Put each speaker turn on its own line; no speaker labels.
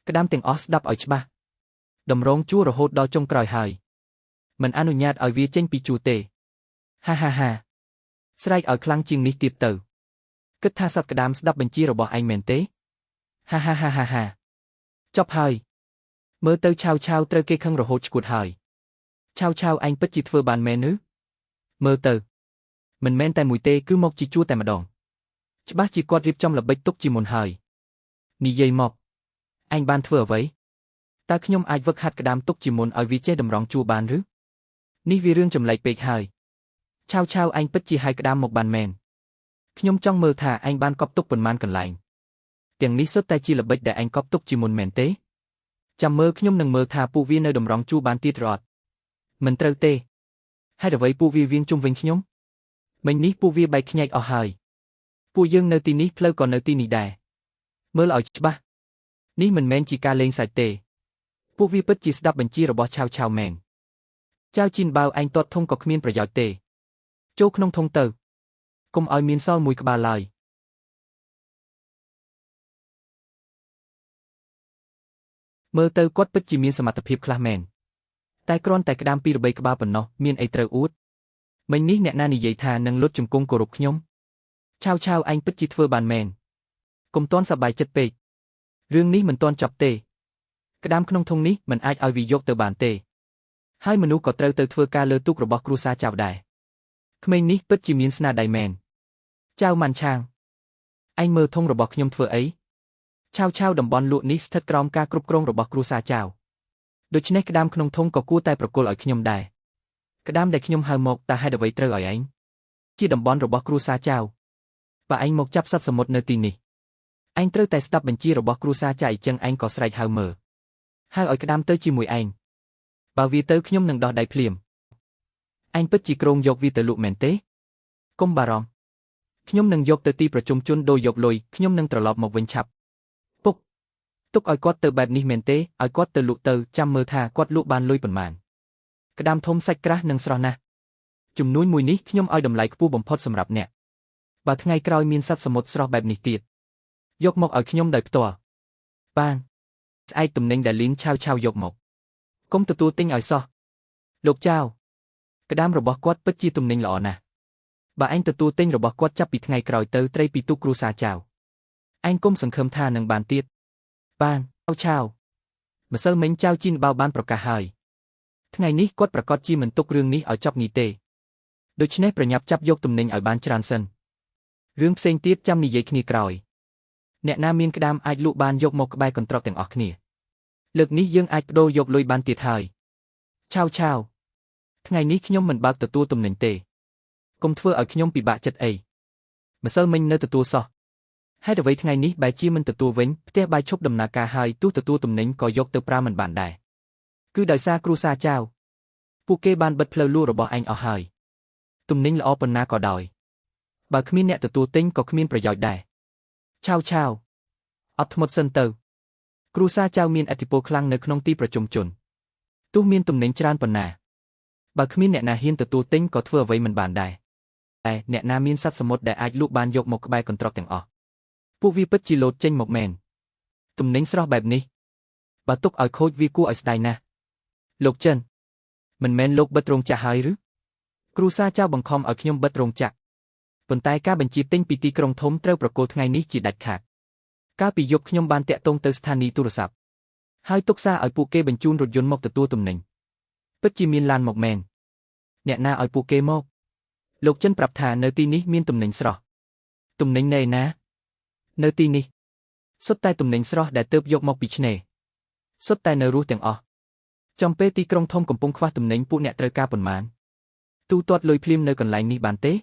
ក្តាមទាំងអស់ស្ដាប់ឲ្យច្បាស់តម្រងជួររហូតដល់ចុងក្រោយហើយមិនអនុញ្ញាតឲ្យវាចេញពីជួរទេហាហាហាស្រែកឲ្យខ្លាំងជាងនេះទៀតទៅគិតថាសត្វក្តាមស្ដាប់បញ្ជារបស់ឯងមែនទេហាហាហាហាហាចប់ហើយមើលទៅឆាវឆាវត្រូវគេខឹងរហូតឆ្កួតហើយឆាវឆាវឯងពិតជាធ្វើបានមែនឬមើលទៅមិនមែនតែមួយទេគឺមកជាជួរតែម្ដងច្បាស់ជាគាត់រៀបចំល្បិចទុកជាមុនហើយនិយាយមកឯងបានធ្វើអ្វីតើខ្ញុំអាចវឹកហាត់ក្តាមទុកជាមុនឲ្យវាចេះតម្រង់ជួរបានឬនេះវារឿងចម្លែកពេកហើយឆាវឆាវឯងពិតជាហៅក្តាមមកបានមែនខ្ញុំចង់មើលថាឯងបានកប់ទុកប៉ុន្មានកន្លែងទាំងនេះសុទ្ធតែជាល្បិចដែលឯងកប់ទុកជាមុនមែនទេចាំមើលខ្ញុំនឹងមើលថាពួកវានៅតម្រង់ជួរបានទៀតឬអត់មិនត្រូវទេហេតុអ្វីពួកវាវៀងជុំវិញខ្ញុំមិញនេះពួកវាបែកខ្ញែកអស់ហើយពួកយើងនៅទីនេះផ្លូវក៏នៅទីនេះដែរមើលឲ្យច្បាស់នេះមិនមែនជាការលេងសើចទេពួកវាពិតជាស្ដាប់បញ្ជារបស់ឆាវឆាវមែនចៅជីនបាវឯងទាត់ធុងក៏គ្មានប្រយោជន៍ទេចូលក្នុងធុងទៅកុំឲ្យមានសល់មួយក្បាលឡើយមើលទៅគាត់ពិតជាមានសមត្ថភាពខ្លះមែនតែគ្រាន់តែក្តាមពីរបីក្បាលប៉ុណ្ណោះមានអីត្រូវអួតមិញនេះអ្នកណានិយាយថានឹងលុតជង្គង់គោរពខ្ញុំឆាវឆាវឯងពិតជាធ្វើបានមែនកុំទាន់សប្បាយចិត្តពេករឿងនេះមិនទាន់ចប់ទេក្តាមក្នុងធុងនេះមិនអាចឲ្យវាយកទៅបានទេហើយមនុស្សក៏ត្រូវទៅធ្វើការលើទូករបស់គ្រួសារចៅដែរក្មេងនេះពិតជាមានស្នាដៃមែនចៅម៉ាន់ឆាងឯងមើលធុងរបស់ខ្ញុំធ្វើអីឆាវឆាវតំបន់លក់នេះស្ថិតក្រោមការគ្រប់គ្រងរបស់គ្រួសារចៅដូច្នេះក្តាមក្នុងធុងក៏គួរតែប្រគល់ឲ្យខ្ញុំដែរក្តាមដែលខ្ញុំហៅមកតើហេតុអ្វីត្រូវឲ្យឯងជាតំបន់របស់គ្រួសារចៅបើឯងមកចាប់សត្វសមុទ្រនៅទីនេះឯងត្រូវតែស្ដាប់បញ្ជារបស់គ្រួសារចៅអញ្ចឹងឯងក៏ស្រែកហៅមើលហៅឲ្យក្តាមទៅជាមួយឯងបើវាទៅខ្ញុំនឹងដោះដៃភ្លាមឯងពិតជាគ្រោងយកវាទៅលក់មែនទេកុំបារម្ភខ្ញុំនឹងយកទៅទីប្រជុំជនដូរយកលុយខ្ញុំនឹងត្រឡប់មកវិញឆាប់ពុកទុកឲ្យគាត់ទៅបែបនេះមែនទេឲ្យគាត់ទៅលក់ទៅចាំមើលថាគាត់លក់បានលុយប៉ុន្មានក្តាមធំសាច់ក្រាស់និងស្រស់ណាស់ជំនួញមួយនេះខ្ញុំឲ្យតម្លៃខ្ពស់បំផុតសម្រាប់អ្នកបើថ្ងៃក្រោយមានសត្វសមុទ្រស្រស់បែបនេះទៀតយកមកឲ្យខ្ញុំដោយផ្ទាល់បានស្អែកទំនិញដែលលីនឆាវឆាវយកមកកុំទទួលទិញឲ្យសោះលោកចៅក្តាមរបស់គាត់ពិតជាទំនិញល្អណាស់បើឯងទទួលទិញរបស់គាត់ចាប់ពីថ្ងៃក្រោយទៅត្រីពីទូកគ្រួសារចៅឯងគុំសង្ឃឹមថានឹងបានទៀតបានឆាវម្សិលមិញចៅជីនបាវបានប្រកាសហើយថ្ងៃនេះគាត់ប្រកាសជាមិនទុករឿងនេះឲ្យចប់ងាយទេដូច្នេះប្រញាប់ចាប់យកទំនិញឲ្យបានច្រើនសិនរឿងផ្សេងទៀតចាំនិយាយគ្នាក្រោយអ្នកណាមានក្តាមអាចលក់បានយកមកក្បែរកន្ត្រកទាំងអស់គ្នាលើកនេះយើងអាចបដូរយកលុយបានទៀតហើយឆាវឆាវថ្ងៃនេះខ្ញុំមិនបើកទទួលទំនិញទេកុំធ្វើឲ្យខ្ញុំពិបាកចិត្តអីម្សិលមិញនៅទទួលសោះហេតុអ្វីថ្ងៃនេះបែរជាមិនទទួលវិញផ្ទះបាយឈប់ដំណើរការហើយទោះទទួលទំនិញក៏យកទៅប្រើមិនបានដែរគឺដោយសារគ្រួសារចៅពួកគេបានបិទផ្លូវលក់របស់ឯងអស់ហើយទំនិញល្អប៉ុណ្ណាក៏ដោយបើគ្មានអ្នកទទួលទិញក៏គ្មានប្រយោជន៍ដែរឆាវឆាវអត់ធ្មត់សិនទៅគ្រួសារចៅមានឥទ្ធិពលខ្លាំងនៅក្នុងទីប្រជុំជនទោះមានទំនិញច្រើនប៉ុណ្ណាបើគ្មានអ្នកណាហ៊ានទទួលទិញក៏ធ្វើអ្វីមិនបានដែរតែអ្នកណាមានសត្វសមុទ្រដែលអាចលក់បានយកមកក្បែរកន្ត្រកទាំងអស់ពួកវាពិតជាលោតចេញមកមែនទំនិញស្រស់បែបនេះបើទុកឲ្យខូចវាគួរឲ្យស្ដាយណាស់លោកចិនមិនមែនលោកបិទរោងចក្រហើយឬគ្រួសារចៅបង្ខំឲ្យខ្ញុំបិទរោងចក្រប៉ុន្តែការបញ្ជាទិញពីទីក្រុងធំត្រូវប្រគល់ថ្ងៃនេះជាដាច់ខាតកាលពីយប់ខ្ញុំបានតាក់ទងទៅស្ថានីយ៍ទូរស័ព្ទហើយទុកសារឲ្យពួកគេបញ្ជូនរថយន្តមកទទួលទំនិញពិតជាមានឡានមកមែនអ្នកណាឲ្យពួកគេមកលោកចិនប្រាប់ថានៅទីនេះមានទំនិញស្រស់ទំនិញនៅឯណានៅទីនេះសុទ្ធតែទំនិញស្រស់ដែលទើបយកមកពីឆ្នេរសុទ្ធតែនៅរស់ទាំងអស់ចំពេលទីក្រុងធំកំពុងខ្វះទំនិញពួកអ្នកត្រូវការប៉ុន្មានទូទាត់លុយភ្លាមនៅកន្លែងនេះបានទេ